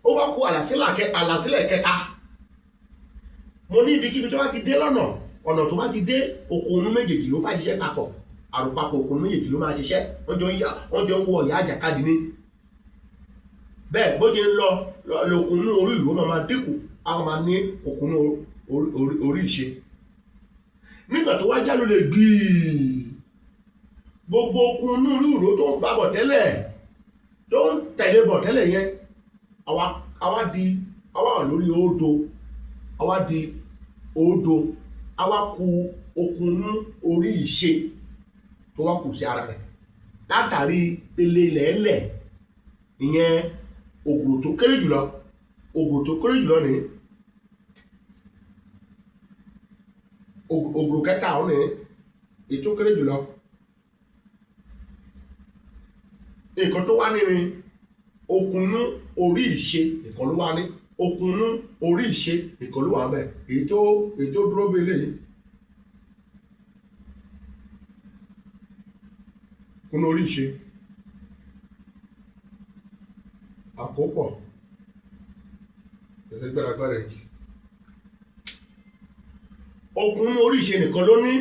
Ó wá kó àlàsílẹ̀ kẹta. Mo ní ibikíbi tó bá ti dé lọ́nà, ọ̀nà tó bá ti dé, okùnrin méjèèjì ló bá ṣiṣẹ́ papọ̀. Àròpapọ̀ okùnrin méjèèjì ló máa ṣiṣẹ́. Wọ́n jọ ń yá, wọ́n jọ ń wọ ọ̀yà àjàkadì ni. Bẹ́ẹ̀ bó ṣe ń lọ lókùnrin orí ìró máa dínkù, a máa ní okùnrin orí ìṣe. Nígbà tó wá jálù lè gbìí, gbogbo okùnrin orí ìró tó ń bá bọ̀ tẹ́lẹ̀, tó ń tẹ̀lé bọ̀ tẹ́lẹ̀ yẹn, àwa di, àwa wà lórí òdo, àwa di òdo, àwa ku okùnrin orí ìṣe tó wá kù sí ara rẹ̀ látàrí pele lẹ́lẹ̀. Ìyẹn ògùrò tó kéré jùlọ, ògùrò tó kéré jùlọ ní ògùrò kẹta ọ̀hún ní èyí tó kéré jùlọ. Nǹkan tó wá ní ni okùnú orí ìṣe nìkan ló wá ní, okùnú orí ìṣe nìkan ló wà bẹ́ẹ̀. Èyí tó dúró bí eléyìí, okùnú orí ìṣe, àkópọ̀ ẹgbẹ́ragbára èjì, okùnú orí ìṣe nìkan ló ní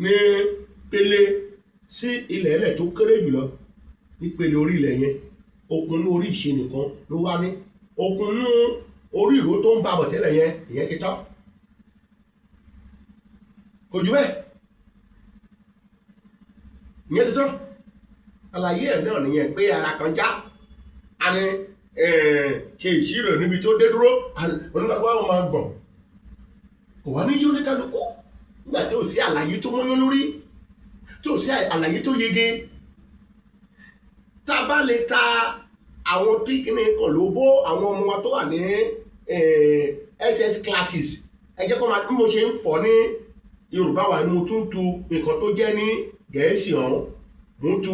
ní pele sí ilẹ̀ ẹlẹ̀ tó kéré jùlọ nípele orí ilẹ̀ yẹn. Okun ní orí ìṣe nìkan ló wá ní okun ní orí ìró tó ń babọ̀ tẹ́lẹ̀ yẹn, ìyẹn ti tọ́. Kò jù bẹ́ẹ̀, ìyẹn ti tọ́. Àlàyé ẹ̀ náà nìyẹn pé ara kan já a ní ṣe ìṣirò níbi tó dé dúró. Oníkálukú àwọn máa gbọ̀n, kò wá ní jí oníkálukú nígbà tí ò sí àlàyé tó mọ́yán lórí, tí ò sí àlàyé tó yege. Tá a bá lè ta àwọn tí kìíní kan ló bó àwọn ọmọ wa tó wà ní SS classes, ẹ jẹ́ kó máa bí mo ṣe ń fọ́ ní Yorùbá wa ni mo tún tu nǹkan tó jẹ́ ní Gẹ̀ẹ́sì ọ̀hún, mo ń tu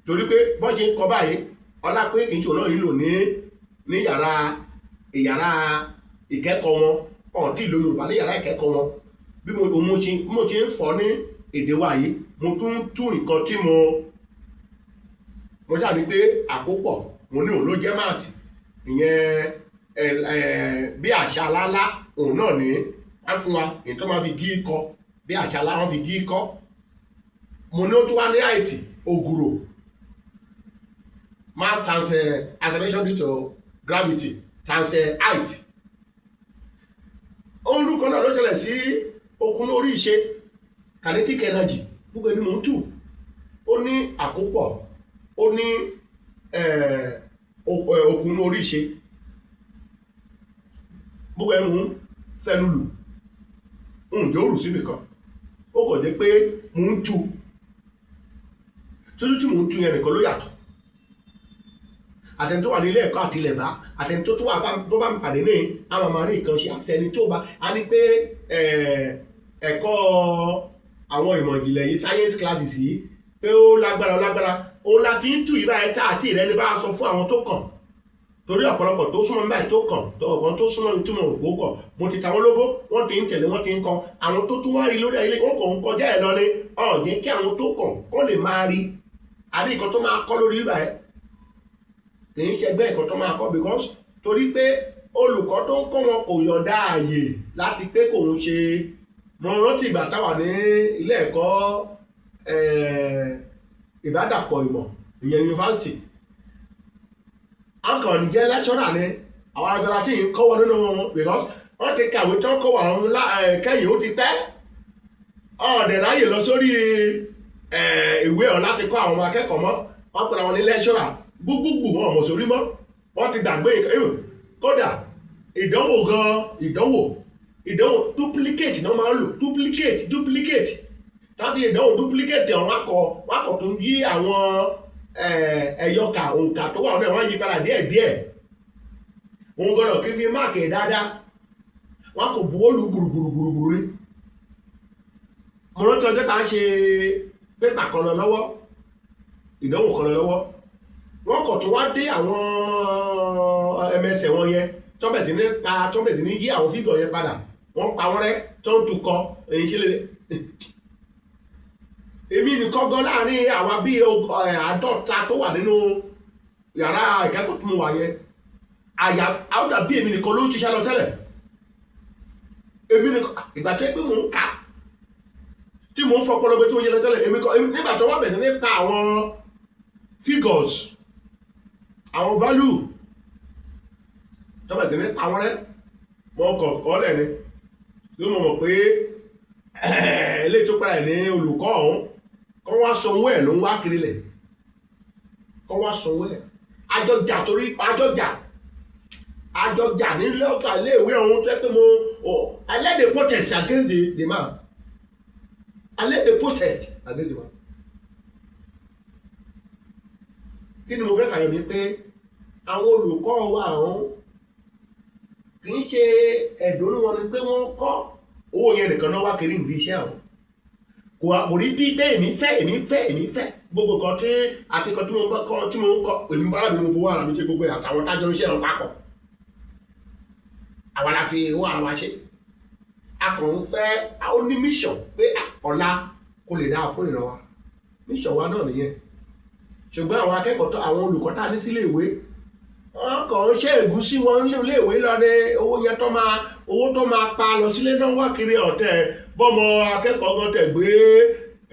torí pé bọ́n ṣe ń kọ báyìí, ọlá pé kì í ṣe òun náà yìí lò ní ìyàrá ìkẹ́kọ̀ọ́ wọn, ọ̀n tí ìlò Yorùbá ní yàrá ìkẹ́kọ̀ọ́ wọn. Bí mo ṣe ń fọ́ ní èdè wa yìí, mo tún ń tú nǹkan tí mo ṣáà ní pé àkópọ̀, mo ní òun ló jẹ́ mass ìyẹn ẹ ẹ bí àṣà lálá òun náà ní wọ́n fún wa, èyí tó máa fi gí kọ bí àṣà lá wọ́n fi gí kọ́. Mo ní ó tún wá ní height, ògùrò, mass times acceleration due to gravity times height. Orúkọ náà ló ṣẹlẹ̀ sí okun lórí ìṣe, kinetic energy. Gbogbo ẹni mò ń tù, ó ní àkópọ̀, ó ní okun lórí ìṣe. Gbogbo ẹni mò ń fẹnu lù, ǹjẹ́ ó rù síbì kan, ó kàn jẹ́ pé mò ń tu tójú tí mò ń tu yẹn nìkan ló yàtọ̀. Àtẹni tó wà ní ilé ẹ̀kọ́ àti ilẹ̀ bá àtẹni tó tún wà tó bá ń pàdé ní àwọn máa rí nǹkan ṣe. Àfẹni tó bá a ní pé ẹ̀kọ́ àwọn ìmọ̀ ìjìnlẹ̀ yìí, science classes yìí, pé ó lágbára, ó lágbára. Òun la ti ń tù yí báyìí tá àti ìrẹ́ni bá sọ fún àwọn tó kàn, torí ọ̀pọ̀lọpọ̀ tó súnmọ́ mi báyìí tó kàn tó ọ̀gbọ́n tó súnmọ́ mi tí mo rò pé ó kàn, mo ti ta wọ́n lóbó, wọ́n ti ń tẹ̀lé, wọ́n ti ń kọ. Àwọn tó tún wá rí lórí ayé, wọ́n kàn ń kọjá ẹ̀ lọ ni ọ̀ jẹ́ kí àwọn tó kàn kọ́ lè máa rí àbí nǹkan tó máa kọ́ lórí báyìí kì í ṣẹgbẹ́ nǹkan tó máa kọ́, because torí pé olùkọ́ tó ń kọ́ wọn kò yọ̀ǹda ààyè láti pé kò ń ṣe. Mo rántí ìgbà táwa ní ilé ẹ̀kọ́ ìbádàpọ̀ ìmọ̀, ìyẹn yunifásitì, a kàn ń jẹ́ lecturer ni àwọn agbára tí ń kọ́ wọn nínú, because wọ́n ti kàwé tán, kọ́ àwọn kẹ́yìn, ó ti pẹ́ ọ̀dẹ̀ ráyè lọ sórí ìwé ọ̀ láti kọ́ àwọn ọmọ akẹ́kọ̀ọ́ mọ́. Wọ́n pèrè àwọn ní lecturer gbogbogbò, wọn ò mọ̀ sórí mọ́, wọ́n ti gbàgbé. Kódà ìdánwò gan, ìdánwò duplicate náà máa ń lò, duplicate, duplicate láti ìdánwò duplicate àwọn akọ wọn akọ tó ń yí àwọn ẹ̀yọkà òǹkà tó wà náà, wọ́n yí padà díẹ̀díẹ̀. Òun gbọ́dọ̀ kí fi mark ẹ̀ dáadáa, wọn kò buwọ́lù gbùrùgbùrùgbùrù ni. Mo rántí ọjọ́ tá a ṣe paper kan lọ lọ́wọ́, ìdánwò kan lọ lọ́wọ́, wọ́n kọ̀ tó wá dé àwọn ẹmẹsẹ̀ wọn yẹn tó bẹ̀ sí ní pa, tó bẹ̀ sí ní yí àwọn figure yẹn padà, wọ́n pa wọ́n rẹ́ tó ń tukọ̀ èyí ṣe lè. Èmi nìkan gan láàrin àwa bíi 50 tó wà nínú yàrá ìkẹ́kọ̀ọ́ tó mo wà yẹn, àyà àwùjọ bí èmi nìkan ló ń ṣiṣẹ́ lọ tẹ́lẹ̀. Èmi nìkan, ìgbà tó yẹ pé mò ń kà tí mò ń fọpọlọ pé tí mo ṣe lọ tẹ́lẹ̀, èmi kọ́. Nígbà tó wà bẹ̀rẹ̀ sí ní pa àwọn figures, àwọn value tó bẹ̀rẹ̀ sí ní pa wọ́n rẹ́, mo kọ̀ kọ́ lẹ̀ ni tí mo mọ̀ pé eléyìí tó padà ní olùkọ́ ọ̀hún kọ́ wá sanwó ẹ̀ ló ń wá kiri lẹ̀, kọ́ wá sanwó ẹ̀. Àjọjà, torí àjọjà nílé ọgbà iléèwé ọ̀hún tó yẹ pé mo I led a protest against the man. I led a protest against the man. Kí ni mo fẹ́ fàyọ̀ ni pé àwọn olùkọ́ wa ọ̀hún, kì í ṣe ẹ̀dùn wọn ni pé wọ́n kọ́ owó yẹn nìkan náà wá kiri nídìí iṣẹ́ ọ̀hún. Kò rí bí pé èmi fẹ́, èmi fẹ́, èmi fẹ́ gbogbo kan tí àti kan tí mo bá kọ́ tí mo ń kọ́. Èmi fara mi, mo fowó ara mi ṣe gbogbo ẹ̀, àtàwọn tájọ iṣẹ́ ọ̀hún papọ̀, àwa la fi owó ara wa ṣe. A kàn ń fẹ́ ó ní mission pé ọ̀la kò lè dáa fún ìran wa, mission wa náà nìyẹn. Ṣùgbọ́n àwọn akẹ́kọ̀ọ́ tó àwọn olùkọ́ tá a ní sílé ìwé, wọ́n kàn ń ṣe ègúsí wọn ní ilé ìwé lọ ní owó yẹn tó máa owó tó máa pa lọ sílé náà wá kiri. Ọ̀tẹ̀ bọ́mọ akẹ́kọ̀ọ́ gan tẹ̀ gbé.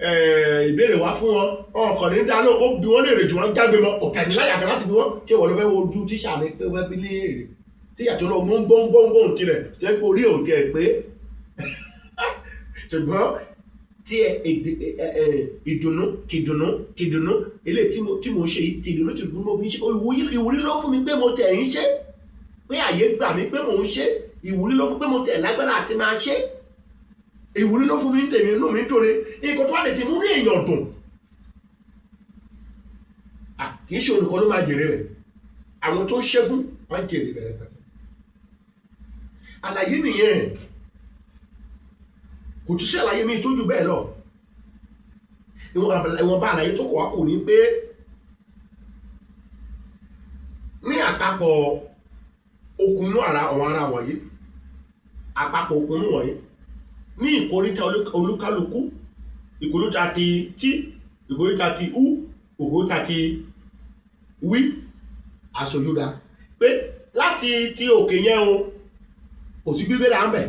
Ìbéèrè wá fún wọn, ọkàn ní dáná ó bí wọ́n léèrè jù, wọ́n jágbe mọ́ ọ̀tẹ̀ní láyà kan láti bí wọ́n. Ṣé wọ́n ló fẹ́ wojú tíṣà ni pé wọ́n bí léèrè? Tíṣà tó lọ gbóngbóngbóngbóng tirẹ̀ jẹ́ pé orí òkè ẹ̀ pé, ṣùgbọ́n tí ẹ ìdùnnú tìdùnnú tìdùnnú eléyìí tí mo ń ṣe yìí, tìdùnnú tìdùnnú mo fi ń ṣe. Ìwúrí ló fún mi pé mo tẹ̀ ń ṣe, pé àyè gbà mí pé mò ń ṣe. Ìwúrí ló fún pé mo tẹ̀ lágbára àti máa ṣe. Ìwúrí ló fún mi ní tèmi, inú mi ń dòre. Nǹkan tó wà lè ti mú ní èèyàn dùn, kì í ṣe olùkọ́ ló máa jèrè rẹ̀, àwọn tó ń ṣe fún wọn jèrè bẹ̀rẹ̀ pẹ̀lú. Àlàyé nìyẹn, kò tún sí àlàyé mi tó jù bẹ́ẹ̀ lọ. Ìwọ̀nba àlàyé tó kọ̀ wá kò ní pé ní àpapọ̀ okùnú ara àwọn ará wọ̀nyí, àpapọ̀ okùnú wọ̀nyí ní ìkóríta olúkálukú, ìkóríta ti tí, ìkóríta ti ú, ìkóríta ti wí, aṣojúda pé láti ti òkè yẹn o, kò sí gbígbé là ń bẹ̀.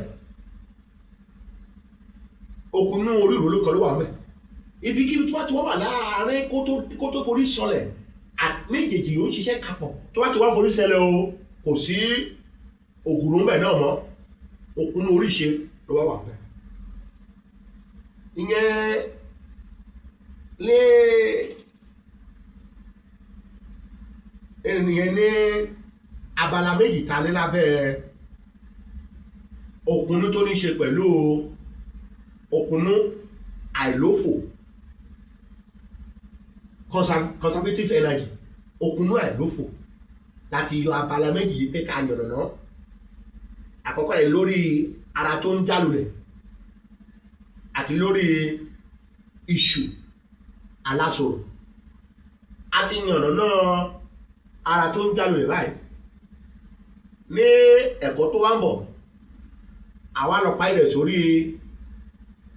Okùnú orí ìró ló kan ló wà ń bẹ̀. Ibikíbi tó bá ti wá wà láàárín kó tó forí sọlẹ̀, méjèèjì ló ń ṣiṣẹ́ kapọ̀. Tó bá ti wá forí sọlẹ̀ o, kò sí ògùrò ń bẹ̀ náà mọ́, okùnú orí ìṣe ló wà wà ń bẹ̀. Ìyẹn lé ènìyàn ní abala méjì ta ní lábẹ́ òkùnú tó ní ṣe pẹ̀lú òkùnú àìlófò, conservative energy, òkùnú àìlófò, láti yọ abala méjì yìí pé ká yànnàná. Àkọ́kọ́ rẹ̀ lórí ara tó ń jálulẹ̀ àti lórí iṣu alásòrò. A ti yànnàná ara tó ń jálulẹ̀ báyìí. Ní ẹ̀kọ́ tó wá ń bọ̀, àwa lọ parí rẹ̀ sórí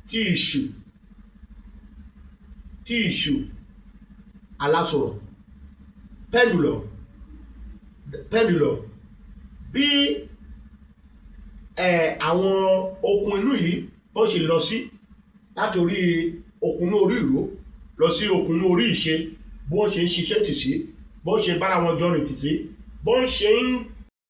tí iṣu alásòrò, pendulum, bí àwọn okùn inú yìí bó ṣe lọ sí láti orí okùn inú orí ìró lọ sí okùn inú orí ìṣe, bó ṣe ń ṣiṣẹ́ tì sí, bó ṣe bára wọn jọ rìn tì sí, bó ṣe ń